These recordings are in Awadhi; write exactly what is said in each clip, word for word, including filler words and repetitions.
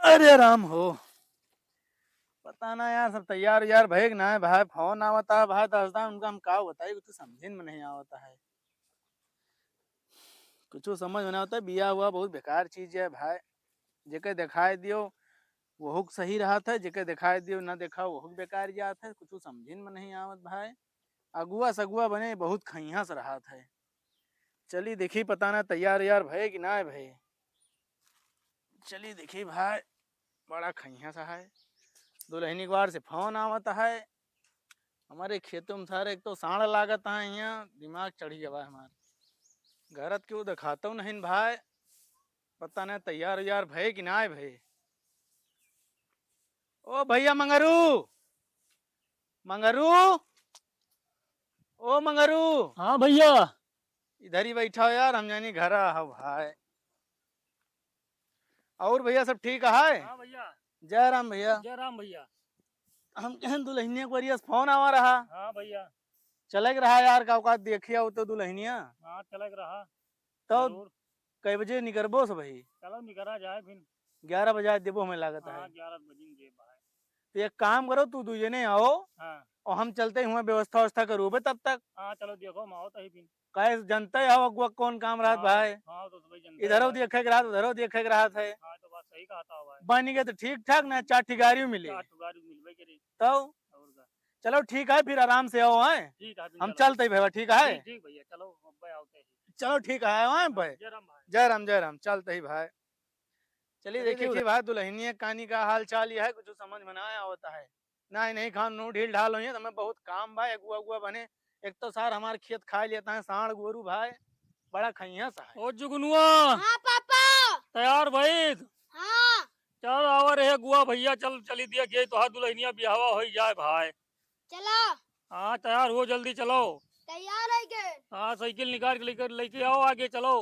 अरे राम हो, पता ना यार, सब तैयार उयार भए कि ना है भाई। फोन आवता है भाई, दस दान उनका हम का बताई, कुछ समझिन में नहीं आवता है, कुछ समझ में ना आवता है। बियाह हुआ बहुत बेकार चीज है भाई, जेके देखाए दियो वहुक सही रहत है, जेके देखाए दियो ना देखाओ वहुक बेकार जात है, कुछ समझिन में नहीं आवत भाई। अगुआ सगुआ बने बहुत खइयास रहत है। चली देखी, पता ना तैयार उयार भए कि ना भए। चली देखी भाई, बड़ा खइयास है। दुलहिनी के बार से फोन आवत है। हमरे खेतों में सारे एक तो साँड़ लागत है, यहाँ दिमाग चढ़ी गवा है हमार। घरत केहू देखातो नहीं भाई, पता नहीं तैयार उयार भए कि ना भए। ओ भइया मंगरू, मंगरू, ओ मंगरू। हाँ भइया। इधर ही बैठा हो यार, हम जानी घर आ हो भाई। और भइया सब ठीक है? हाँ भइया। जय राम भइया। जय राम भइया। हम कहन दुलहिनिया के बरिया से फोन आवा रहा। हाँ भइया। चले के रहा यार, का औकात देखिया हो तो दुलहिनिया। हाँ, चले के रहा। तो जरूर। कै बजे निकरबो सब ही? चलो निकरा जाए फिर। ग्यारह बजे देबो हमें लागत है। हाँ, ग्यारह बजे जे भाई। तो एक काम करो, तू दू जने आओ। हाँ। और हम चलते हुए व्यवस्था व्यवस्था करूबे तब तक। हाँ, चलो देखो, हम आओ तो ही फिर। काहे जनते हो अगुआ कौन काम रहत हाँ, भाई। हाँ, तो सब जनते इधरो हो भाई। देखे के रहत, उधरो देखे के रहत है। हाँ, तो बात सही कहता हो भाई। बन गए तो ठीक ठाक ना, चार ठिगारी मिले। चार ठिगारी मिलबे करे। तो? और का? चलो ठीक है, फिर आराम से आओ, हैं? ठीक है, हम चलो। चलते ही भैया, ठीक है? ठीक, ठीक भैया, चलो, अब आवते हैं। चलो ठीक है, आए हैं भाई? जय राम भाई। जय राम, जय राम, चलते ही भाई। चलिए चलिए देखिए देखिए। भाई, दुलहिनिया कानी का हाल चाल यह है, कुछ समझ में ना आया होता है। नहीं, नहीं, खान नू ढील ढाल होइए, तो हमें बहुत काम भाई, अगुआ, अगुआ बने। एक तो सार हमार खेत खाए लेता है, साँड़ गोरू भाई, बड़ा खइयास है। ओ जुगनुआ। हाँ पापा। तैयार भइस? हाँ। चल आवा रे गुआ भइया, चल चली दिया गई तोहार दुलहिनिया बियाहवा होइ जाए भाई। चला। हाँ, तैयार हो, जल्दी चलो। तैयार है के? हाँ, साइकिल निकाल के लेकर लेके आओ, आगे चलो।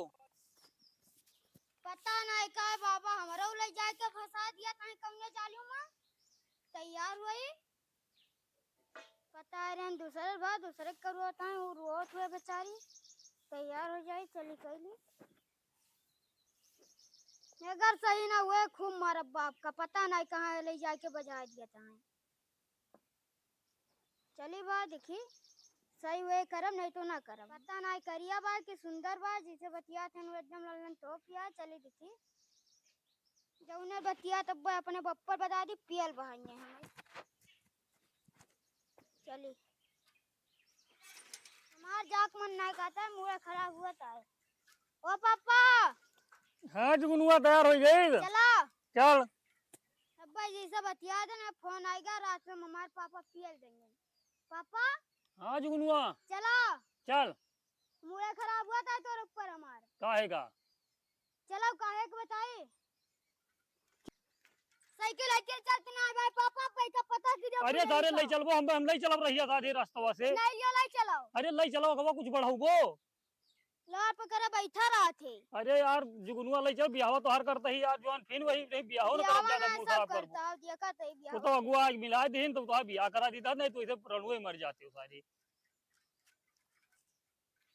पता नहीं का बाबा, हमरो ले जाए के फंसा दिया कहीं कौने जालियों में। तैयार हुई। पता है रे, दूसरे बा, दूसरे के करुआ ताई, वो रोत हुए बेचारी। तैयार हो जाई, चली कैली। अगर सही ना हुए, खूब मारब बाप का, पता नहीं कहाँ ले जाके बजा दिया ताई। चली बा, देखी, सही हुए करब, नहीं तो ना करब। पता नहीं करिया बा कि सुंदर बा, जिसे बतिया थे एकदम ललन टोप किया। चली देखी, जौने बतिया तब अपने बप्पर बता दी, पियल बहाइए हमें। चली। हमार जाक मन नहीं कहता है, मूड खराब हुआ था। ओ पापा। हाँ जुगनुआ, तैयार हो गई? चला। चल। अब्बा जी से बतिया देना, फोन आएगा रात में, हमारे पापा पियल देंगे। पापा। हाँ जुगनुआ। चला। चल। मूड खराब हुआ था तोर ऊपर हमार। काहे का? चलो, काहे के बताई? साइकिल, साइकिल चलत ना है भाई, पापा पैसा पता की जब अरे ले सारे जाओ। ले चलबो, हम, हम ले चलब रहिया सारे रास्तवा से। नहीं, यो ले चलो। अरे ले चलो, अगवा कुछ बढ़ाऊगो। लार पकड़ा बैठा रहा थे। अरे यार, जुगनुआ ले चल, बियाहवा तोहार करता ही यार, जवान फिन वही नहीं, बियाहो न बियाहवा करब, ज्यादा ना मूड सब खराब करबो। करता हो, देखा थे तो, बियाहवा। तो अगुआ आज मिला दीन, तो तोहार बियाह करा देता, नहीं तो इसे रणुए मर जाते हो सारे।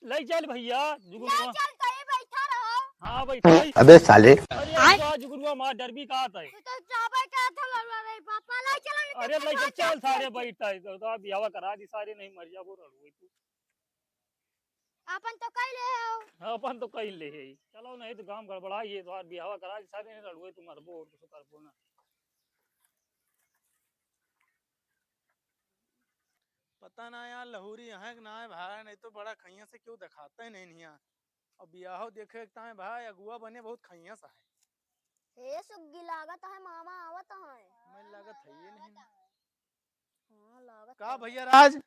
ले चल भैया, ले जुगनुआ। चल, कहीं बैठा रहो। हाँ, बैठा ही। अबे साले। अरे, आय। जुगनुआ, जुगनुआ मार डरबी का आता है? तू तो जाबे का था, लड़वा रही, पापा, ले चलो, नहीं तो अरे, ले चल, चल, सारे बैठा है, तो, तो आप बियाहवा करा दी, सारे नहीं मर जाबो, रणुए तू। अपन तो कई ले हो। हाँ, अपन तो कई ले है। चलो, नहीं तो गांव गड़बड़ा ये, तो आप बियाहवा करा दी, सारे नहीं रणुए तू मरबो, और कुछ करबो ना। पता ना यार, लहूरी अहै कि ना है भाई, नहीं तो बड़ा खइया से क्यों दिखाते ही नहीं हिया। अब बियाहो देखे एक ताए भाई, अगुआ बने बहुत खइया सा है। हे सुग्गी, लागत है मामा आवत है। मैं लागत है ये नहीं। हाँ, लागत का है। भैया राज?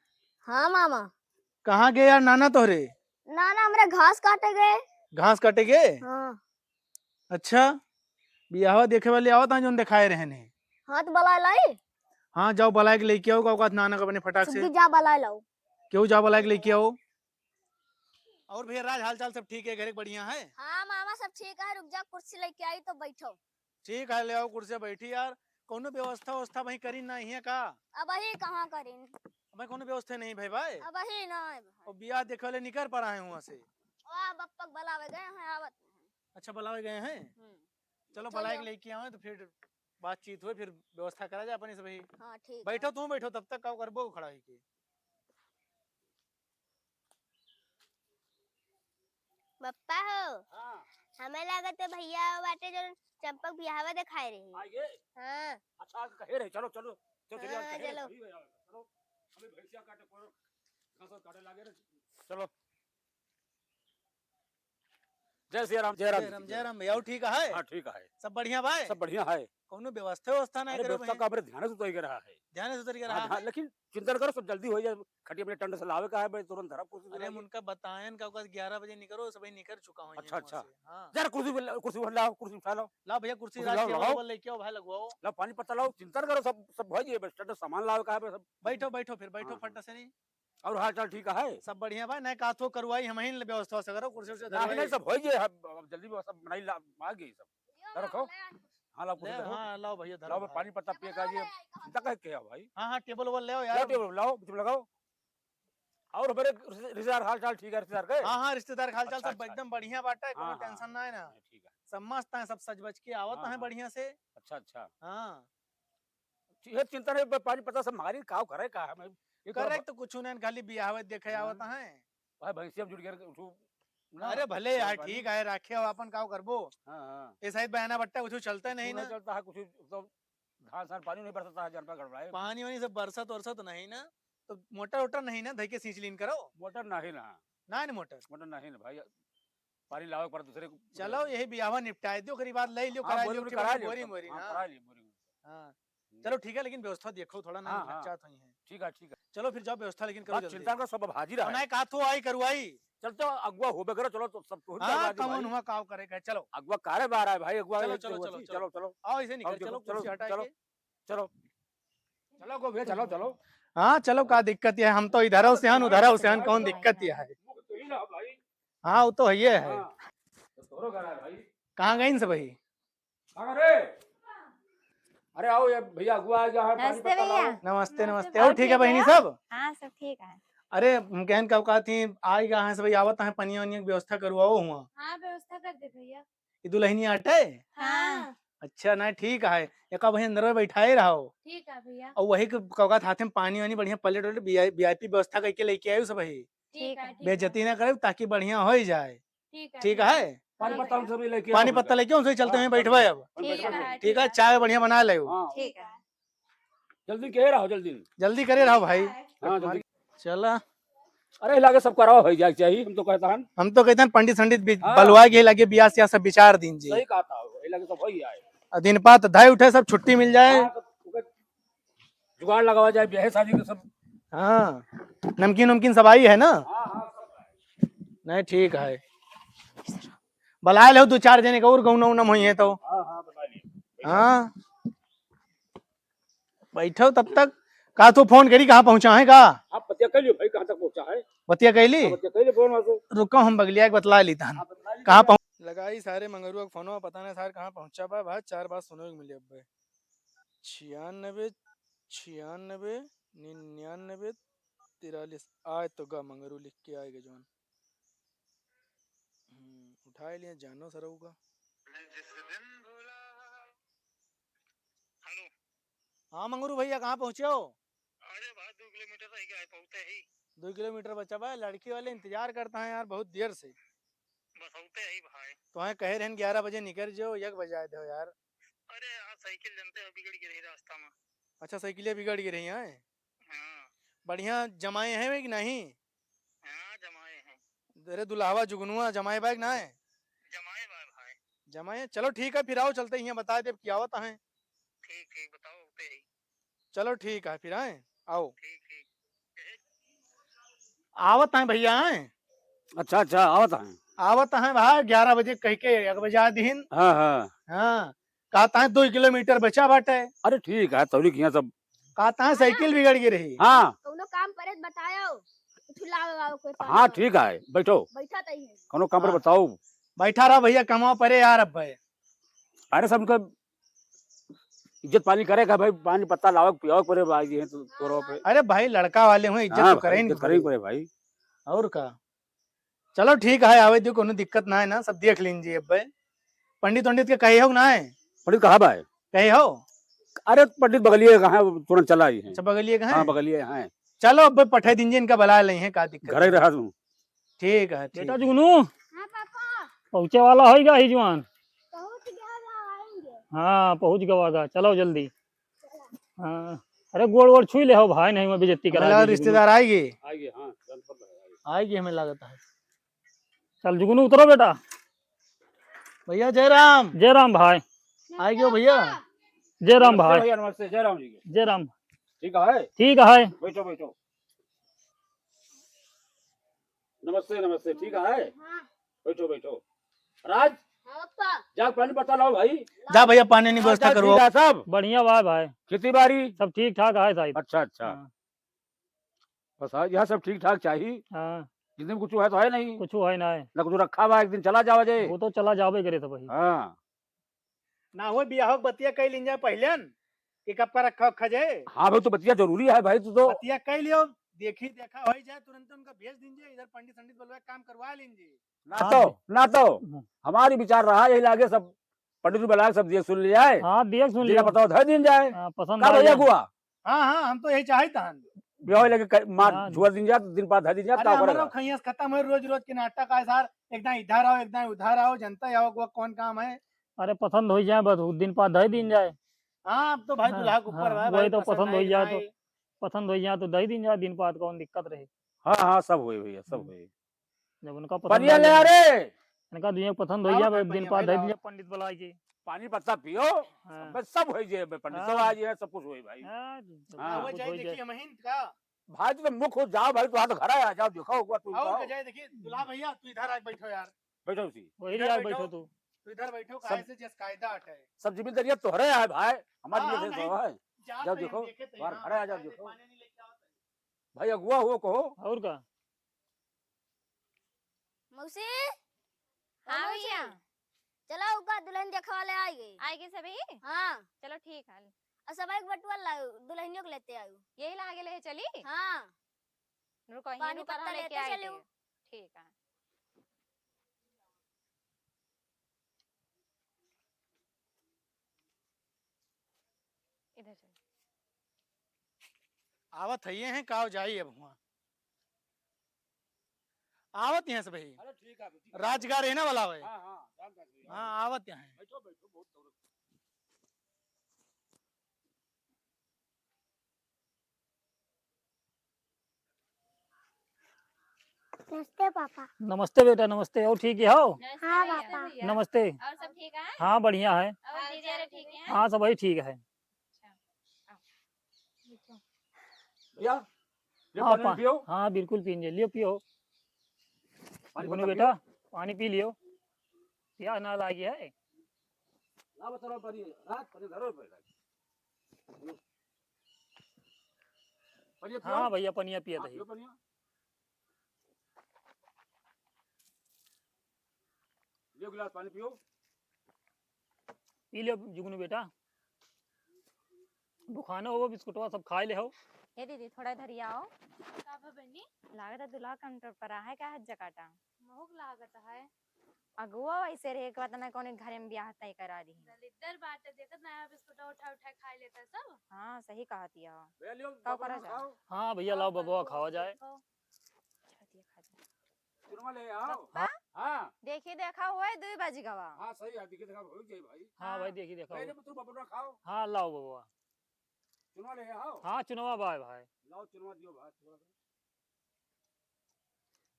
हाँ मामा। कहाँ गए यार नाना तोहरे? नाना हमरे घास काटे गए। घास काटे गए? हाँ। अच्छा, बियाहवा देखे वाले आवत हैं, जोन देखाए रहन है। हाँ, तो बलाए लाई। हाँ, जाओ बलाए के लेके आओ, का औकात नाना का बने फटाक से। सुग्गी जा बलाए लाओ। क्यों जा बलाए के लेके आओ? और भैया राज, हाल चाल सब ठीक है, घरे के बढ़िया है? हाँ मामा, सब ठीक है, रुक जा, कुर्सी लेके आई तो बैठो। ठीक है, ले आओ कुर्सी, बैठी यार। कौनो व्यवस्था व्यवस्था वहीं करी ना है का? अबही कहाँ करीन? अबे कौनो व्यवस्था नहीं भाई, भाई। अबही ना है भाई। और बियाह देखे वाले निकर पड़ा है वहाँ से। वाह, बप्पक बलावे गए हैं, आवत हैं। अच्छा, बलावे गए हैं? हम्म। चलो, चलो। बलाए के लेके आवे तो फिर बातचीत होई, फिर व्यवस्था करा जाए अपनी से भाई। हाँ, ठीक है। बैठो, तू बैठो, तब तक का करबो खड़ा होइके। बप्पा हो, हाँ। हमें लागत है भैया बाटे जो चंपक बियाहवा देखाए रही। आ ये? हाँ। अच्छा, आज कहे रहे, चलो, चलो, चलो, चलिए, आज हाँ, कहे रहे, चलो। सही भैया, चलो, अभी भैंसिया काटे, कोनो घास काटे लागे रे, चलो। जय सिया राम, जय राम जय जी राम, की जय जय। राम भैया, और ठीक है? हाँ, ठीक है। सब बढ़िया भाई? सब बढ़िया है। कौनो व्यवस्था व्यवस्था नहीं अरे, करो व्यवस्था भाई? का हमरे ध्यान से उतर के रहा है। ध्यान से उतर के हाँ, रहा ध्यान, है? लेकिन चिंता न करो, सब जल्दी हो जाए। खटिया अपने टंड से लावे का है, भाई, तुरंत धरा कुर्सी अरे, पे। हम उनका बताएन का, ओकर ग्यारह बजे निकरो, सबही निकर चुका होई अच्छा, वहाँ अच्छा। से। हाँ। जरा कुर्सी पे ला-, कुर्सी उठा लाओ, कुर्सी उठा लाओ। लाओ भैया, कुर्सी कुर्सी लाओ, राखी लगाओ। बोल लेके आओ भाई, लगवाओ। लाओ, पानी पत्ता लाओ, चिंता न करो, सब, सब हो जाए, बस टंड सामान लावे का है, बस सब। बैठो, बैठो, फिर बैठो, हाँ। फट से नहीं। और हाल चाल ठीक है? सब बढ़िया बा, नहीं का तो करवाई, हम ही व्यवस्था से करो, कुर्सी उर्सी नहीं, धरवाई। नहीं, सब हो गए, अब, अब जल्दी व्यवस्था बनाई ला, आ गई सब। इधर रखो। हाँ, लाओ, कुर्सी ले, रखो। हाँ, लाओ भैया, धरो, लाओ, धरो। पानी पत्ता पिए का ये, चिंता काहे के है भाई? हाँ, हाँ, टेबल वेबल ले आओ यार। लाओ, टेबल लाओ, बीच में लगाओ। और हमारे रिश्ते-, रिश्तेदार हाल चाल ठीक है, रिश्तेदार के? हाँ, हाँ, रिश्तेदार हाल चाल अच्छा, सब अच्छा, एकदम अच्छा। बढ़िया बाटे, हाँ, कोनो हाँ, tension ना है ना। हाँ, ठीक है। सब मस्त है, सब सज बज के आवत हाँ, हैं हाँ। बढ़िया से। अच्छा, अच्छा। हाँ। ये चिंता नहीं, प-, पानी पत्ता सब मारी, काव करे का है, मैं ये करे तो तो कुछ नहीं, खाली बियाह देखे हाँ। आवत हैं। भाई, भैंसिया में जुड़ गया, उठू ना, अरे भले यार, भाई। ठीक है, राखे हो अपन, काव करबो। हाँ, हाँ। ये शायद बयाना बट्टा कुछ चलता कुछ नहीं ना ना। चलता है, कुछ तो धान सान पानी नहीं बरसता है, जनपा गड़बड़ाए। पानी वानी सब बरसत वरसत नहीं ना, तो मोटर वोटर नहीं ना, धई के सींच लीन करो। मोटर नहीं ना। ना, ना मोटर। मोटर नहीं ना भाई। पानी लावे के पड़त दूसरे को। चलो, यही बियाहवा निपटाए दियो, ओकरी बाद ले लियो, हाँ, करा लियो, बोरिंग करा लियो, बोरिंग, सब। बोरिंग, हाँ, हाँ। करा लियो, बोरिंग। हाँ। हम्म। चलो, ठीक है, लेकिन व्यवस्था देखो थोड़ा ना, हाँ, हाँ। चाहत होई है। ठीक है, ठीक है। चलो, फिर जाओ, व्यवस्था लेकिन करो बात जल्दी। चिंता का सब हाजिर है। नहीं, का तो आई करवाई। चल, तो अगुआ होबे करो, चलो, तो सब तो हाँ, हाजिर कौन भाई। हुआ, काव करे का, चलो। अगुआ कारे बार आए भाई, अगुआ चलो, एक चलो, तो चलो, होती, चलो। चलो, चलो। आओ, ऐसे निकल, आओ, चलो, चलो, चलो, कुर्सी हटा चलो। के। चलो। चलो, अगुआ भैया, चलो, चलो। हाँ, चलो, का दिक्कत है, हम तो इधर से हन, उधर से हन, कौन दिक्कत है? तो ही ना भाई। हाँ, वो तो है, ये है। हाँ, तो तोरो घर है भाई। कहाँ गइन सब भाई? कहाँ रे? अरे आओ ये भैया, अगुआ आ गया है, पानी नमस्ते पत्ता लाओ। भैया। नमस्ते, नमस्ते नमस्ते। भैया। और ठीक है बहिनी सब? हाँ, सब ठीक है। अरे, हम कहन का कहत ही, आ गया है सब, आवत है, पनिया वनिया की व्यवस्था करवाओ हुआ। हाँ, व्यवस्था कर दे भैया। ये दुल्हनिया अटे? हाँ। अच्छा, नहीं, ठीक है, एक भैया अंदर में बैठाए रहो। ठीक है भैया। और वही के का कहत हाथे में पानी वानी बढ़िया प्लेट व्लेट, वी आई पी व्यवस्था करके लेके आयो सब ही। ठीक है, ठीक है। बेइज्जती ना करे, ताकि बढ़िया हो ही जाए। ठीक है, ठीक ठीक है। है? पानी पत्ता हम सभी लेके आओ पानी पत्ता भैया। लेके उनसे चलते हैं, हाँ, बैठबे अब। ठीक है, ठीक है, ठीक है। चाय बढ़िया बना ले। हाँ। ठीक है। जल्दी कहे रहो, जल्दी। जल्दी करे रहो भाई। हाँ, जल्दी। चला। अरे, लागे सब करवा हो जाए चाहिए, हम तो कहता हन। हम तो कहते हैं पंडित संडित बि-, हाँ। बलवा के लागे बियाह से सब विचार दीन जी। सही कहता हो, ये लागे सब हो ही आए। आ दिन पात धाई उठे, सब छुट्टी मिल जाए। हाँ, सब ओके जुगाड़ लगावा जाए, ब्याह शादी के सब। हाँ, नमकीन उमकीन सब आई है ना? हाँ, हाँ, सब है। नहीं, ठीक है। बुलाए लो दो चार जने के और गौना उना में होई है तो। हाँ, हाँ, बुला लिए। हाँ। बैठो तब तक। का तू फोन करी, कहाँ पहुँचा है का? आप बतिया कर लियो भाई, कहाँ तक पहुँचा है? बतिया कर ली? हाँ, बतिया कर लियो, फोन मार दो। रुको, हम बगलिया के बतला ली तहन। हाँ, बतला ली कहाँ तहन। पहुँच- लगाई सारे मंगरुआ के फोनवा, पता नहीं सार कहाँ पहुँचा बा भाई, चार बात सुने के मिले अब भाई। छियानबे, छियानबे, निन्यानबे, तिरालीस। आए तो गा मंगरू लिख के आए गे जौन। हम्म, उठाए लिए जानो सरऊ का। हेलो। हाँ मंगरू भैया, कहाँ पहुँचे हो? अरे भाई, दो किलोमीटर रह गया है, पहुँचते ही। दो किलोमीटर बचा बा, लड़की वाले इंतजार करता है यार बहुत देर से। बस होते ही भाई। तो है कहे रहन ग्यारह बजे निकल जाओ, एक बजाए दो यार। अरे यार, साइकिल जनते हो, बिगड़ गई रही रास्ता में। अच्छा, साइकिलिया बिगड़ गई रही है? हाँ। बढ़िया जमाए हैं कि नहीं? हाँ, जमाए हैं। अरे दुल्हावा जुगनुआ जमाए बा कि ना है? जमाए बा भाई। जमाए हैं? चलो ठीक है, फिर आओ चलते ही हैं, बता दे अब क्या होता है। ठीक, ठीक, बताओ, होते ही। चलो ठीक है, फिर आए, आओ। ठीक, ठीक। आवत हैं भैया, आए। अच्छा, अच्छा, आवत हैं। आवत हैं भाई, ग्यारह बजे कह के एक बजा दिहिन। हाँ, हाँ। हाँ, कहता है दो किलोमीटर बचा बाटे। अरे ठीक है, तौली किया सब। कहता है साइकिल बिगड़ गई रही। हाँ। कौनो काम परे त बतायो, कुछ लावे वावे कोई पानी हाँ, वावे। ठीक है, बैठो। बैठा तई है। कौनो काम पर हाँ। बताओ। बैठा रहा भैया, कमाओ परे यार अब भाई। अरे सब उनका इज्जत पानी करे का भाई, पानी पत्ता लावे, पियावे परे भाई, ये तो तोरो पे। अरे भाई, लड़का वाले हुए, इज्जत हाँ तो करे भाई, ही इज्जत करे ही परे। परे भाई। और का? चलो ठीक है, आवे दियो, कोनो दिक्कत ना है ना, सब देख लीन जी अब भाई। पंडित वंडित के कहे हो ना है? पंडित कहाँ बा? कहे हो? अरे पंडित बगलिए का है, तुरंत चला ही है। अच्छा, बगलिए का है? हाँ, बगलिए है। चलो, अब पठा दीजिए, इनका बुला ले हैं, का दिक्कत घर ही है? रहा तू। ठीक है, ठीक बेटा है। जुगनू, हाँ पापा। पहुँचे वाला होइगा ही जवान। पहुँच गया ना, आएंगे। हाँ, पहुँच गवागा, चलो जल्दी। हाँ, अरे गोड़ वोड़ छुई ले हो भाई, नहीं मैं बेइज्जती करा हमें लगा दी जुगनू। रिश्तेदार आएगी। आएगी, हाँ, जान पर लगा, आएगी। आएगी हमें लागत है। चल जुगनू उतरो बेटा। भैया जय राम। जय राम भाई। आए गयो भैया। जय राम नमस्ते भाई। भैया, नमस्ते, जय राम जी की। जय राम। ठीक है? ठीक है। बैठो, बैठो। नमस्ते, नमस्ते, ठीक है? हाँ। बैठो, बैठो। राज, हाँ, पापा। जा पानी पत्ता लाओ भाई। जा भैया, पानी नहीं हाँ, व्यवस्था जा, करो। ठीक है सब? बढ़िया बा भाई। खेती बाड़ी? सब ठीक ठाक है साहब। अच्छा, अच्छा। हाँ। बस हाँ, यह सब ठीक ठाक चाही। हाँ। जिंदगी में कुछ है तो है नहीं। कुछ है ना है। ना कुछ रखा बा, एक दिन चला जावा जाए। वो तो चला जावे करे था भाई। हाँ। ना हो बियाह के बतिया कई लीन जाए पहले न, कि कब का रखा उखा जाए। हाँ भाई, तो बतिया जरूरी है भाई, तू तो। बतिया कई लियो, देखी देखा हो जाए, तुरंत उनका भेज दीन जाए, इधर पंडित संडित बुलवा के काम करवा लीन जाए। ना हाँ तो, जी। ना तो, हम्म। हमारी विचार रहा यही लागे सब पंडित बुला के सब देख सुन लिया है। हाँ, देख सुन जिला लिया। बताओ धर दीन जाए। हाँ, पसंद का आ भैया जाए। गुआ? हाँ, हाँ, हम तो यही चाहत हन। ब्याह लगे क-, मार हाँ। झुआ दीन जाए, तो दिन पार धर दीन जाए, अरे, का हमारा करेगा? खैयस खत्म है, रोज रोज के नाटक है सार, एक दाई इधर आओ, एक दाई उधर आओ, जनता आओ, वो कौन काम है? अरे, पसंद हो जाए, बस उस दिन पार धर दीन जाए। हाँ, अब तो भाई हाँ, दुल्हा के ऊपर हाँ, है, वही भाई, तो पसंद पसंद हो आई जाए तो, नहीं। पसंद हो जाए तो धर दीन जाए, दिन पार कौन दिक्कत रहे। हाँ, हाँ, सब होई भैया, सब हम्म। होई। जब उनका पसंद पनिया आ ले आ जाए, रे। इनका दुनिया के पसंद हो आओ जाए, भाई, दिन पनिया पार भाई, धर आओ। दीजिए पंडित बुलाए के। पानी पत्ता पियो, हाँ। सब, सब हो जाए, पंडित सब हाँ। आ जाए, सब कुछ होई भाई। हाँ, सब हाँ। कुछ वो हो जाए, जाए। देखिए, हम हिंद का। भाई, तू तो मुख हो जाओ भाई, तू हाथ घर आ जाओ, देखो हुआ तू आओ, आओ। जाए, देखिए, दुल्हा भैया, तू इधर आ बैठो यार। बैठो उसी। वही इधर आ बैठो। बैठो तू। तू इधर बैठो, सब, काहे से जस कायदा हटे। सब जिम्मेदारियाँ तोहरे है भाई, हमारी हाँ, हाँ, जिम्मेदारी नहीं। तो है। जाओ जाओ, देखो, देखे तो बाहर यहाँ खड़ा है, जाओ काहे से देखो। पानी नहीं लेके आओ तो। भाई अगुआ हो कहो। और का? मौसी, हाँ हाँ मौसी, भैया। चलो उका दुल्हन देखवाले आएगी। आएगी सभी? हाँ। चलो ठीक है। और सभी के बटुआ लाओ, दुल्हनियों को लेते आओ। यही लागे ले चली? हाँ। रुको, यहीं पानी रुका रहो, पत्ता लेके लेते आई चलो। थी। ठीक है। इधर चलो। आवत है, ये हैं, काव जाई अब हुआ। आवत यहाँ से भाई। अरे ठीक है, ठीक है। राजगार है ना वाला भाई? हाँ, हाँ, राजगार है। हाँ, आवत यहाँ है। बैठो, बैठो, बहुत दूर। नमस्ते पापा। नमस्ते बेटा, नमस्ते। और ठीक ही हो? नमस्ते हाँ भैया। पापा। नमस्ते। और सब ठीक है? हाँ, बढ़िया है। और जीजा रे ठीक है? हाँ, सब वही ठीक है। अच्छा, आओ। भैया, ये हाँ, पानी पा-, पियो। हाँ, बिल्कुल पीन जे। लियो, पियो। पानी गुनू पत्ता बेटा, पियो। पानी पी लियो। प्यास ना लागी है। ना बता रहा पानी, रात पानी धरो पे। पनिया पियो। हाँ भैया, पनिया पिया हाँ, दही। पियो पनिया। लियो गिलास पानी पियो। पी लियो जुगनू बेटा। दुखानो हो बिस्कुटवा सब खाए ले हो। ए दीदी, थोड़ा इधर ही आओ। का भा बनी? लागत है दुल्हा काउंटर पर आहे का है जकाटा। महूक लागत है। अगुआ वैसे रहे, एक बात ना कौन घरे में ब्याह तय करा दी। दलिद्दर बाटे, देखत ना है, बिस्कुट उठा उठा खा लेता सब। हाँ, सही कहत हिया। भैया, लियो, का बबुआ करा जाए? खाओ। हाँ भैया, लाओ बबुआ खावा जाए। खाओ। चुरमा ले आओ। बप्पा? हाँ। देखी देखा हुआ है, दुई बज गवा। हाँ, सही है, देखी देखा हो जाए भाई। हाँ भाई, देखी देखा पहले हुआ। तू बबुआ खाओ। हाँ, लाओ बबुआ। चुनवा ले आओ। हाँ, चुनवा बा भाई। लाओ, चुनवा दियो भाई, थोड़ा सा।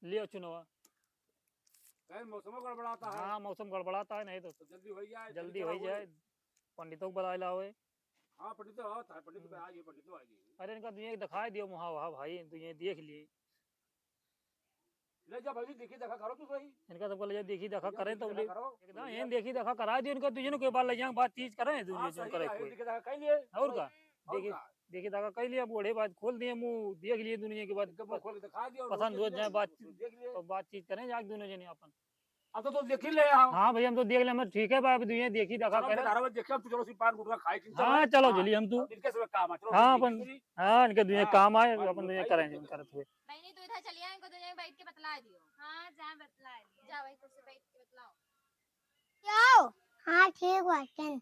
लियो चुनवा। कहीं मौसम गड़बड़ाता है। हाँ, मौसम गड़बड़ाता है, नहीं तो तो जल्दी हो जाए, जल्दी जल्दी हो जाए। पंडितों को बुला लाओ। हाँ, पंडित तो आवत है, पंडित तो आ गए, पंडित तो आ गए। अरे, इनका दुनिया के दिखाई दियो मुहा वहा भाई, दुनिया देख लिए। ले जा भाई, देखी देखा करो तू सही। इनका सबका ले जा, देखी देखा ले जा, करें देखी तो देखा ले। करो। एकदम ले जा। एन देखी देखा करा दियो इनका, दुनिया के बात ले जाएं, बातचीत करें, दुनिया हाँ, जो सही करे है, कोई। देखी देखा कर लिए। और का? और देखी, का? देखी देखा कर लिए, बूढ़े बात खोल दिए, मुंह देख लिए दुनिया के बात। एकदम मुंह खोल के दिखा दिया, पसंद हो जाए, बात, देख लिए। तो बातचीत करें जाके दोनों जने अपन। अब तो, तो देख ही ले आओ। हाँ भैया, हम तो देख ले, हम ठीक है भाई, अब दुनिया देखी देखा चलो, करें। फिर हर बार देखे, अब तो चलो, सिर्फ पान गुटखा खाए, चिंता हाँ, मत। चलो, हाँ, चलिए हम तो। इनके सब काम है, चलो, हाँ, ठीक है, अपन, ठीक है। हाँ, इनके दुनिया हाँ, काम आए, हाँ, अपन दुनिया भाई, करें, ठीक है। करत हुए। बहनी, तू इधर चली आ, इनको दोनों बैठ के बतला दियो। हाँ, जा बतला दियो। जा भाई, कुर्सी बैठ के बतलाओ। आओ। हाँ, ठीक बाटन।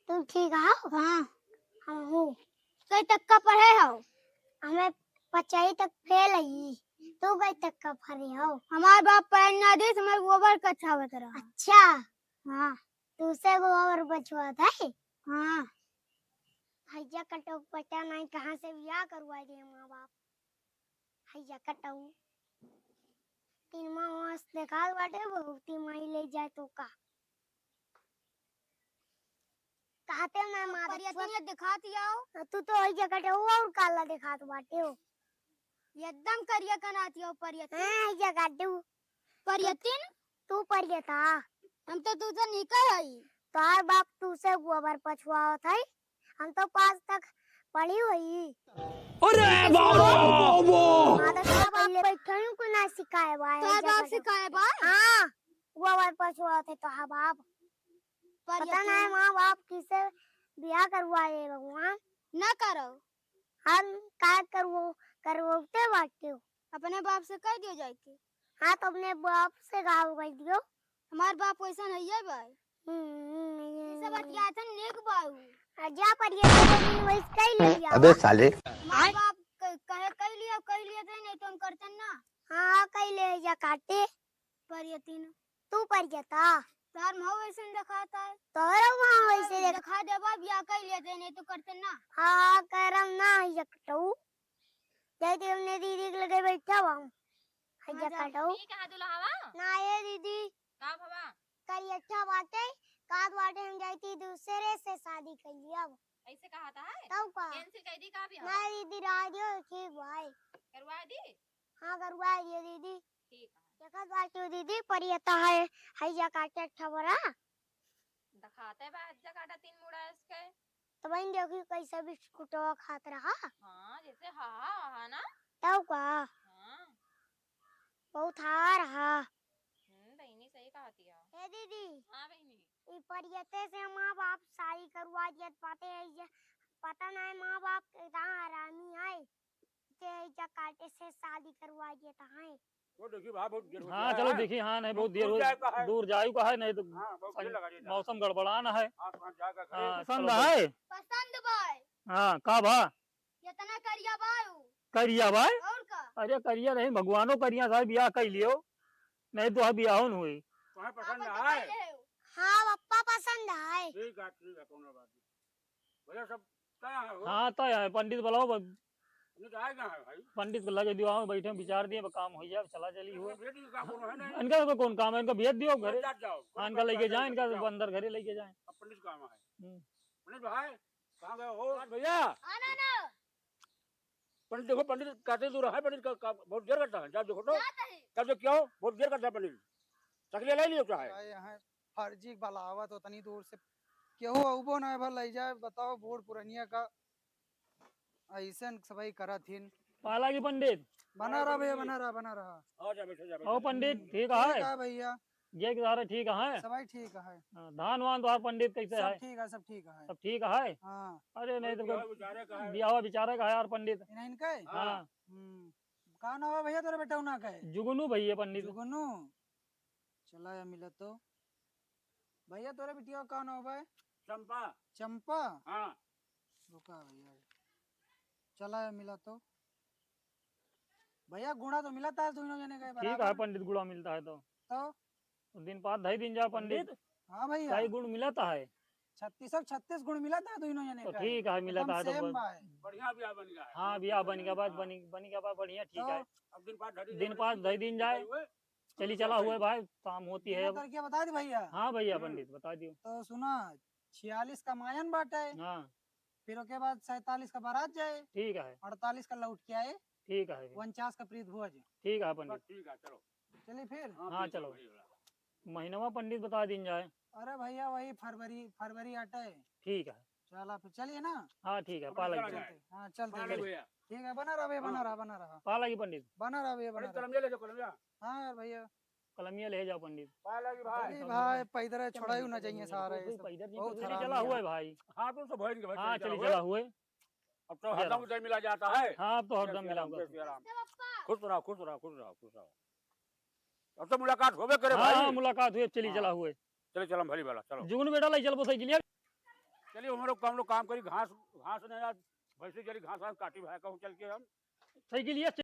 तुम ठीक हो? हाँ। हम हूँ। कई तक का पढ़े हो? हमें पचाई तक फेल हई। तू कई तक का पढ़े हो? हमार बाप पढ़े ना दे, हमार गोबर कछावत रहा। अच्छा। हाँ। तू से गोबर बचवात है? हाँ। हैजा कटो, पता नहीं कहाँ से बियाह करवा दिए माँ बाप। हैजा कटो। तीन माँ वहाँ से देखा बाटे, बहुती माई ले जाए तो का। कहते ना मार परियतिन ये दिखात आओ। तू तो हैजा कटो और काला दिखात बाटे हो। एकदम करिया कनात आओ परियतिन। हाँ, हैजा काटू। परियतिन? तू परियता। हम तो तू से निकल आई। तोहार बाप तू से गोबर पछुआवत है। हम तो पाँच तक पढ़ी हुई। अरे बाबा! माता का बाप बैठन को ना सिखाए बा, तोहार बाप सिखाए बा? हाँ, गोबर पछुआवत है तोहार बाप। पता नहीं माँ बाप किसे बियाह करवाए भगवान। ना करो। हम का करवो, करवोते बाटे हो। अपने बाप से कह दियो जाए के। हाँ, तो अपने बाप से गाँव कह दियो। हमार बाप वैसन हइये बा। हम्म, ये सब बतियातन नेक बाऊ। आ, जा पर ये तो तुम वैसे कह ले जाओ। अबे साले। हमार बाप क-, कहे कह लियो, कह लियो तो नहीं तो हम करतन ना। हाँ, कह ले जा काटे। पर ये तीन। तू पर ये था। तार माँ वैसन दिखाता है। तोहरा माँ वैसे दिखा दे बाप, या कह लियो तो नहीं तो करतन ना। हाँ, करम ना है जकटऊ। जय देव ने दीदी के लगे बैठा हुआ हूँ। हाँ, हैजा जा। काटो। ई कहाँ दुल्हावा? ना ये दीदी। का भवा? करियठा बाटे, कात बाटे हम जाई थी दूसरे से शादी कर लिया अब। ऐसे कहा था है? तब का? कैंसिल कर दी का भी ना हो? दीदी, रह दियो, ठीक भाई। करवा दी? हाँ, करवा दियो दीदी। ठीक है। देखत बाटे दीदी, परियता है, हैजा काटे ठबरा। दिखाते बा, हैजा काटा तीन मुड़ा इसके। तो बहन देखी कैसे बिस्कुटवा खात रहा। हाँ, जैसे हा, हा, हा, हा ना? तब का? हाँ। बहुत हा रहा। हम्म, बहिनी सही कहती है। हे दीदी। हाँ बहिनी। ई परियते से माँ बाप शादी करवा दियत पाते है, ये पता नहीं माँ बाप कितना हरामी है। जे हैजा काटे से शादी करवा दियत है। वो देखिए भाई, बहुत देर हो हाँ, गया चलो है। देखिए, हाँ, नहीं, बहुत दूर देर हो, जाए का है। दूर जाए का है, नहीं तो हाँ, बहुत देर लगा देता है। मौसम गड़बड़ाना है। हाँ, तो वहाँ जाकर हाँ, घरे। पसंद है? पसंद भाई। हाँ, का भा? इतना करिया बाऊ। करिया बाय? और का? अरे करिया नहीं, भगवानो करिया साहब, बियाह कर लियो, नहीं तो अभी बियाह न हुई। तुम्हें पसंद आप तो आए? कर ले हो। हाँ, पप्पा पसंद आए। ठीक है, ठीक है, कोनो बात नहीं। भैया सब तय है हो? हाँ, तय है, पंडित बुलाओ, ब-, नहीं तो आए कहाँ है भाई? पंडित को लगे दियो, आओ, बैठे, विचार दिए, ब-, काम हो जाए, चला चली हो। भेज दियो, काम कोनो है नहीं। इनका कोई कौन काम है, इनका भेज दियो घरे। जाओ, जाओ, हाँ, इनका लेके जाए, इनका जाओ। अंदर घरे लेके जाए। अब पंडित काम है। हम्म। पंडित भाई, कहाँ गए हो? भैया। आना ना। पंडित देखो, पंडित कहते दूर है, पंडित का, का बहुत देर करता है। जाओ देखो तो। जाते हैं। तब जो क्या हो, बहुत देर करता है पंडित। तकलिया ले लियो चाहे। का यहाँ फर्जी बलावत उतनी दूर से। केहू अउबो ना भल लई जाए, बताओ बूढ़ पुरनिया का ऐसन सबाई करत हिन। पाला की पंडित। बना रहा भैया, बना रहा, बना रहा। आ जा, बैठो, जा, बैठो। ओ पंडित, ठीक है? ठीक है भैया। ये के सारे ठीक है? सबाई ठीक है। हाँ, धान वान तो आप पंडित कैसे सब है? ठीक है, सब ठीक है। सब ठीक है? हाँ। अरे नहीं तो बियाह बेचारे का है। बियाह बेचारे का है यार पंडित। इन्हें इनका है? हाँ। हम्म। का नाम है भैया तोरे बेटा उना का है? जुगनू भैया पंडित। जुगनू। चला या मिला तो। भैया तोरे बिटिया का नाम है? चंपा। चंपा? हाँ। रुका भैया, चला या मिला तो। भैया गुणा तो मिला था दोनों जने का ठीक है बराबर। पंडित, गुणा मिलता है तो। तो? तो दिन पाँच ढाई दिन जाओ पंडित। पंडित? हाँ भैया। कई गुण मिला था है? छत्तीस और छत्तीस गुण मिला था दोनों जने तो का। ठीक है, मिला एकदम था तो same ब-, बा है। बढ़िया बियाह बन गया है। हाँ, बियाह बन गया, बात हाँ। बनी, बन गया, बात बढ़िया, ठीक तो? है। अब दिन पाँच ढाई दिन दिन पाँच ढाई दिन जाए। हुए। चली चला हुए भाई, शाम होती है अब। करके बता दे भैया। हाँ भैया, हम्म। पंडित, बता दियो। तो सुना, छियालीस का मायन बाटे। हाँ। फिर ओके बाद सैंतालीस का बारात जाए। ठीक है। अड़तालीस का लौट के आए। ठीक है। उनचास का प्रीत भोज। ठीक है पंडित। बस ठीक है, चलो। चलिए फिर। हाँ, हाँ, ठीक है, चलो। वही वाला। महीनवा पंडित बता दीन जाए। अरे भैया, वही फरवरी, फरवरी आटे। ठीक है। चला फिर चलिए ना। हाँ, ठीक है, अपना पाला चला की। जाए। हाँ, चलते हैं। पाला भैया। ठीक है, बना रहा भैया, बना हाँ। रहा, बना रहा। पाला की पंडित। बना रहा भैया, बना अरे रहा। कलमिया ले जाओ, कलमिया। हाँ यार भैया। कलमिया ले जाओ पंडित। पाला की भाई। अरे भाई, पैदर छोड़ाई ना चाहिए सारा ये सब। पैदर नहीं, बहुत पैदर खराब चला है। हुआ है भाई। हाँ, तो सब भइल के भाई, हाँ, चली चला हुए। अब तो हरदम उधर मिला जाता है। हाँ, अब तो हरदम जय श्री राम, मिला हुआ जय है। श्री राम। खुश रहो, खुश रहो, खुश रहो, खुश रहो। अब तो मुलाकात होबे करे हाँ, भाई। हाँ, मुलाकात हुई, अब चली हाँ। चला हुए। चले, चलम भली वाला, चलो। जुगनू बेटा, लाई चल बसाई के लिए। चलिए हम लोग काम लोग काम करी, घास घास नहीं यार, भैंसी चली घास घास काटी भाई कहूँ चल के हम। साइकिल ये